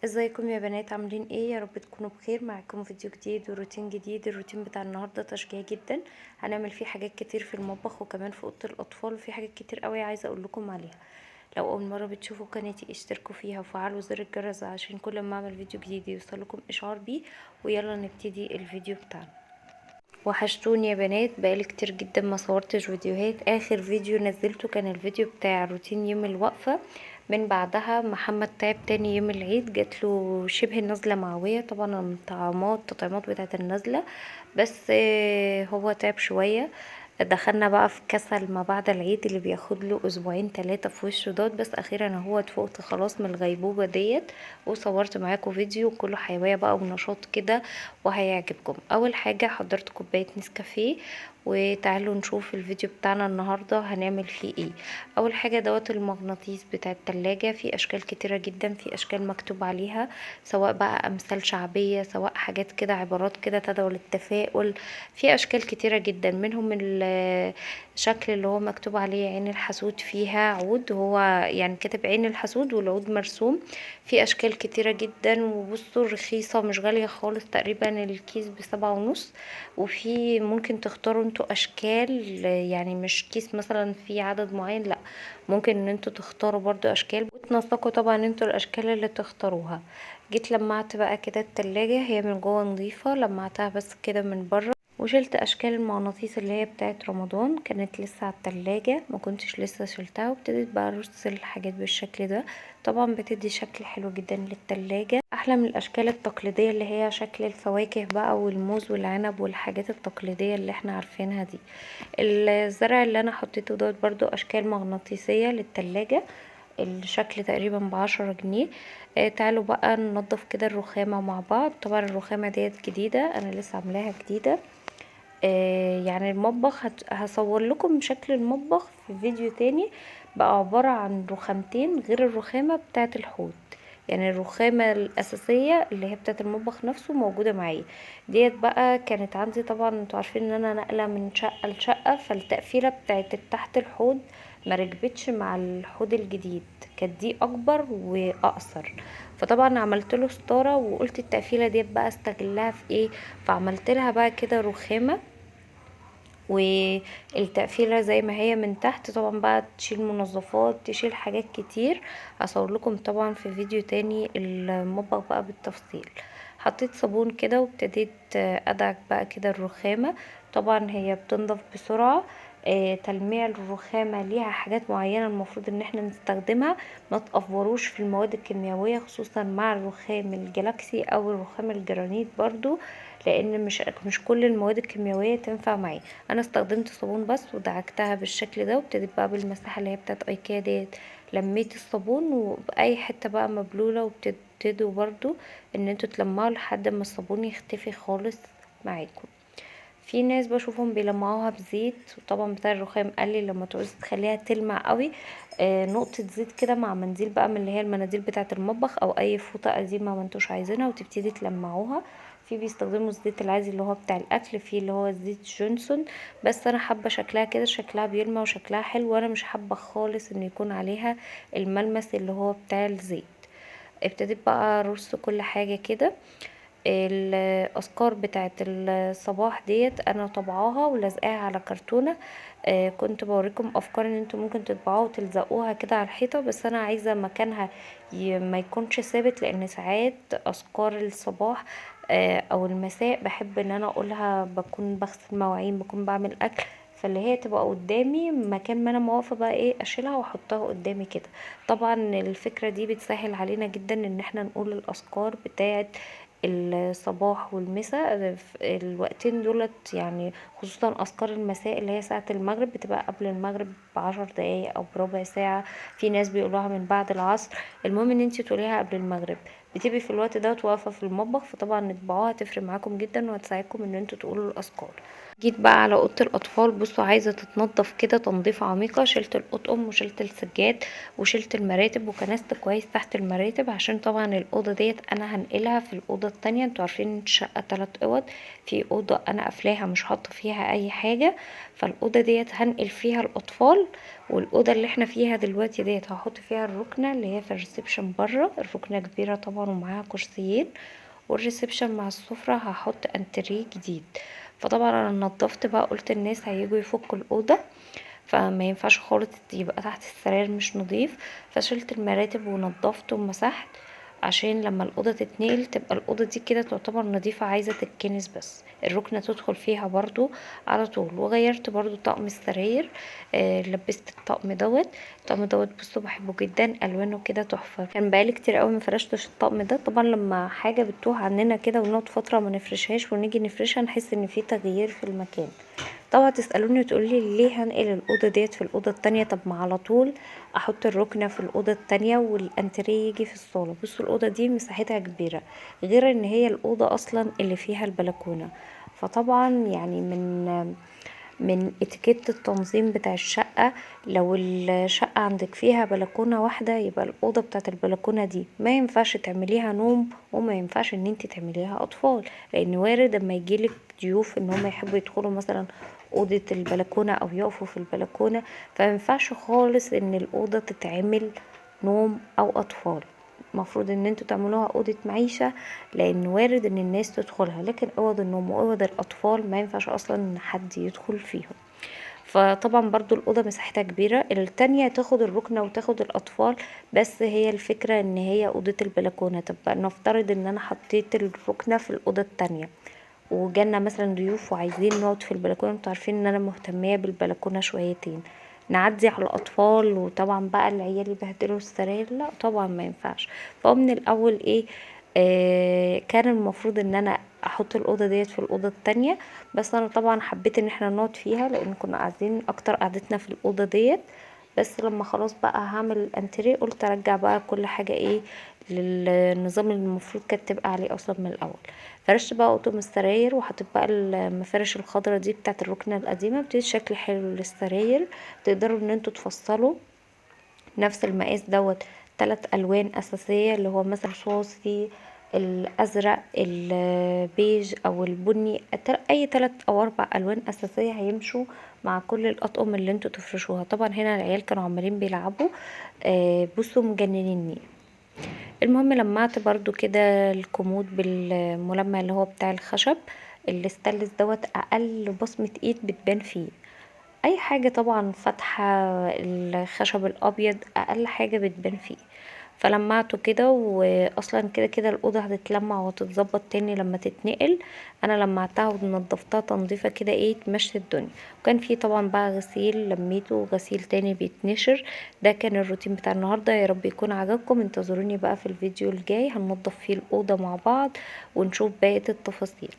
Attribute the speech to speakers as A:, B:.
A: ازيكم يا بنات؟ عاملين ايه؟ يا رب تكونوا بخير. معاكم فيديو جديد وروتين جديد. الروتين بتاع النهارده تشجيع جدا، هنعمل فيه حاجات كتير في المطبخ وكمان في اوضة الاطفال، وفي حاجات كتير قوي عايزه اقول لكم عليها. لو اول مرة بتشوفوا قناتي اشتركوا فيها وفعلوا زر الجرس عشان كل ما اعمل فيديو جديد يوصلكم اشعار بيه. ويلا نبتدي الفيديو بتاعنا. وحشتوني يا بنات، بقالي كتير جدا ما صورتش فيديوهات. اخر فيديو نزلته كان الفيديو بتاع روتين يوم الوقفة. من بعدها محمد تعب تاني يوم العيد، جاتله شبه النزله معويه، طبعا التطعيمات بتاعه النزله، بس هو تعب شوية. دخلنا بقى في كسل ما بعد العيد اللي بياخد له اسبوعين 3 في وشه دوت، بس اخيرا هو اتفقت خلاص من الغيبوبه ديت، وصورت معاكم فيديو كله حيوية بقى ونشاط كده وهيعجبكم. اول حاجة حضرت كوباية نسكافيه، وتعالوا نشوف الفيديو بتاعنا النهارده هنعمل فيه ايه. اول حاجة دوت المغناطيس بتاع التلاجة، في اشكال كتيرة جدا، في اشكال مكتوب عليها سواء بقى امثال شعبية، سواء حاجات كده عبارات كده تدعو للتفاؤل، في اشكال كتيرة جدا. منهم الشكل اللي هو مكتوب عليه عين الحسود، فيها عود، هو يعني كاتب عين الحسود والعود مرسوم. في اشكال كتيرة جدا، وبصوا رخيصة مش غالية خالص، تقريبا الكيس ب7.5. وفي ممكن تختاروا انتوا اشكال، يعني مش كيس مثلا في عدد معين، لا ممكن ان انتوا تختاروا برضو اشكال وتنسقوا طبعا انتوا الاشكال اللي تختاروها. جيت لمعت بقى كده التلاجة، هي من جوه نظيفة، لمعتها بس كده من بره، وشلت اشكال المغناطيس اللي هي بتاعت رمضان، كانت لسه على التلاجة ما كنتش لسه شلتها. وابتديت بقى ارص الحاجات بالشكل ده، طبعا بتدي شكل حلو جدا للتلاجة، احلى من الاشكال التقليدية اللي هي شكل الفواكه بقى والموز والعنب والحاجات التقليدية اللي احنا عارفينها دي. الزرع اللي انا حطيته دوت برضو اشكال مغناطيسية للتلاجة، الشكل تقريبا ب10 جنيه. تعالوا بقى ننضف كده الرخامة مع بعض. طبعا الرخامة ديت جديدة، انا لسه عاملاها جديدة. يعني المطبخ هصور لكم شكل المطبخ في فيديو تاني، بقى عبارة عن رخامتين غير الرخامة بتاعة الحوض، يعني الرخامة الأساسية اللي هي بتاعة المطبخ نفسه موجودة معايا. ديت بقى كانت عندي، طبعا انتوا عارفين ان انا نقلة من شقة لشقة، فالتقفيلة بتاعة تحت الحوض ما ركبتش مع الحوض الجديد، كانت دي اكبر واقصر، فطبعا عملت له ستارة وقلت التقفيلة ديت بقى استغلها في ايه، فعملت لها بقى كده رخامة والتقفيلة زي ما هي من تحت. طبعا بقى تشيل منظفات، تشيل حاجات كتير، هصور لكم طبعا في فيديو تاني المطبخ بقى بالتفصيل. حطيت صابون كده وابتديت ادعك بقى كده الرخامة، طبعا هي بتنضف بسرعة. تلميع الرخامة ليها حاجات معينة المفروض ان احنا نستخدمها، ما تقفروش في المواد الكيميائية خصوصا مع الرخام الجلاكسي او الرخام الجرانيت برضو، لان مش كل المواد الكيميائية تنفع معاه. انا استخدمت صابون بس ودعكتها بالشكل ده، وابتديت بقى بالمساحة اللي هي بتاعت ايكيا ديت لميت الصابون وبأي حتة بقى مبلولة، وبتبتدوا برضو ان انتوا تلمعوا لحد ما الصابون يختفي خالص معاكم. في ناس بشوفهم بيلمعوها بزيت، وطبعا بتاع الرخام قال لي لما تعوزي تخليها تلمع قوي، نقطة زيت كده مع منديل بقى من اللي هي المناديل بتاعة المطبخ او اي فوطة قديمة ما انتوش عايزينها، وتبتدي تلمعوها. في بيستخدموا الزيت العادي اللي هو بتاع الاكل، في اللي هو زيت جونسون، بس انا حابة شكلها كده، شكلها بيلمع وشكلها حلو، وانا مش حابة خالص ان يكون عليها الملمس اللي هو بتاع الزيت. ابتديت بقى ارص كل حاجة كده. الاذكار بتاعت الصباح ديت انا طبعاها ولازقاها على كرتونة، كنت بوريكم افكار ان انتوا ممكن تطبعوها وتلزقوها كده على الحيطة، بس انا عايزه مكانها ما يكونش ثابت، لان ساعات اذكار الصباح، او المساء بحب ان انا اقولها، بكون بغسل مواعين، بكون بعمل اكل، فاللي هي تبقى قدامي مكان ما انا واقفة بقى ايه اشيلها واحطها قدامي كده. طبعا الفكرة دي بتسهل علينا جدا ان احنا نقول الاذكار بتاعت الصباح والمساء الوقتين دولت، يعني خصوصا اذكار المساء اللي هي ساعة المغرب، بتبقى قبل المغرب ب10 دقايق او بربع ساعة، في ناس بيقولوها من بعد العصر، المهم ان انتي تقوليها قبل المغرب، بتبقي في الوقت دوت واقفة في المطبخ، فطبعا اطبعوها هتفرق معاكم جدا وهتساعدكم ان انتوا تقولوا الاذكار. جيت بقى على اوضة الاطفال، بصوا عايزه تتنضف كده تنظيفه عميقة. شلت الاطقم وشلت السجاد وشلت المراتب وكنست كويس تحت المراتب، عشان طبعا الاوضة ديت انا هنقلها في الاوضة التانية. انتوا عارفين الشقة 3 اوض، في اوضة انا قافلاها مش حاطه فيها اي حاجة، فالاوضه ديت هنقل فيها الاطفال، والاوضه اللي احنا فيها دلوقتي ديت هحط فيها الركنه اللي هي في ال reception بره. الركنه كبيرة طبعا ومعاها كرسيين، وال reception مع السفرة هحط انتريه جديد. فطبعا انا نظفت بقى، قلت الناس هيجوا يفكوا الاوضة فما ينفعش خالص يبقى تحت السراير مش نظيف، فشلت المراتب ونظفت ومسحت عشان لما الاوضة تتنقل تبقى الاوضة دي كده تعتبر نظيفة، عايزه تتكنس بس الركنه تدخل فيها برضو على طول. وغيرت برضو طقم السراير، لبست الطقم دوت. الطقم دوت بصوا بحبه جدا، الوانه كده تحفة. كان بقالي كتير قوي ما فرشتش الطقم ده. طبعا لما حاجة بتتوه عننا كده ونقعد فترة ما نفرشهاش ونيجي نفرشها نحس ان في تغيير في المكان. طبعا تسالوني وتقولي ليه هنقل الاوضة ديت في الاوضة التانية، طب ما على طول احط الركنه في الاوضة التانية والانتريه يجي في الصاله. بصوا الاوضة دي مساحتها كبيرة، غير ان هي الاوضة اصلا اللي فيها البلكونه، فطبعا يعني من اتيكيت التنظيم بتاع الشقة، لو الشقة عندك فيها بلكونة واحدة يبقى الاوضة بتاعت البلكونه دي ما ينفعش تعمليها نوم، وما ينفعش ان انت تعمليها اطفال، لان وارد اما يجيلك ضيوف ان هم يحبوا يدخلوا مثلا اوضة البلكونه او يقفوا في البلكونه، فما ينفعش خالص ان الاوضة تتعمل نوم او اطفال. المفروض ان انتوا تعملوها اوضة معيشة لان وارد ان الناس تدخلها، لكن اوض النوم واوض الاطفال ما ينفعش اصلا ان حد يدخل فيهم. فطبعا برضو الاوضة مساحتها كبيرة، التانية تاخد الركنه وتاخد الاطفال، بس هي الفكرة ان هي اوضة البلكونه. طب نفترض ان انا حطيت الركنه في الاوضة التانية وجالنا مثلا ضيوف وعايزين نقعد في البلكونه، انتوا عارفين ان انا مهتميه بالبلكونه شويتين، نعدي على الاطفال وطبعا بقى العيال يبهدلوا السراير، لا طبعا ما ينفعش. فهو من الاول ايه، كان المفروض ان انا احط الاوضة ديت في الاوضة التانية، بس انا طبعا حبيت ان احنا نقعد فيها لان كنا قاعدين اكتر قعدتنا في الاوضة ديت. بس لما خلاص بقى هعمل الانتريه قلت ارجع بقى كل حاجة ايه للنظام اللي المفروض كانت تبقى عليه اصلا من الاول. فرشت بقى قطقم السراير وحطيت بقى المفارش الخضرا دي بتاعت الركنه القديمة، بتدي شكل حلو للسراير. تقدروا ان انتوا تفصلوا نفس المقاس دوت 3 الوان اساسية، اللي هو مثلا رصاصي، الازرق، البيج او البني، اي 3 او 4 الوان اساسية هيمشوا مع كل الاطقم اللي انتوا تفرشوها. طبعا هنا العيال كانوا عمالين بيلعبوا، بصوا مجننيني. المهم لمعت برضو كده الكومود بالملمع اللي هو بتاع الخشب الاستانلس دوت، اقل بصمة ايد بتبان فيه اي حاجة، طبعا فاتحة الخشب الابيض اقل حاجة بتبان فيه، فلمعته كده. واصلا كده كده الاوضة هتتلمع وهتتظبط تاني لما تتنقل. انا لمعتها ونضفتها تنظيفه كده ايه تمشي الدنيا. وكان في طبعا بقى غسيل لميته وغسيل تاني بيتنشر. ده كان الروتين بتاع النهارده، يا رب يكون عجبكم. انتظروني بقى في الفيديو الجاي هننضف فيه الاوضة مع بعض ونشوف بقية التفاصيل.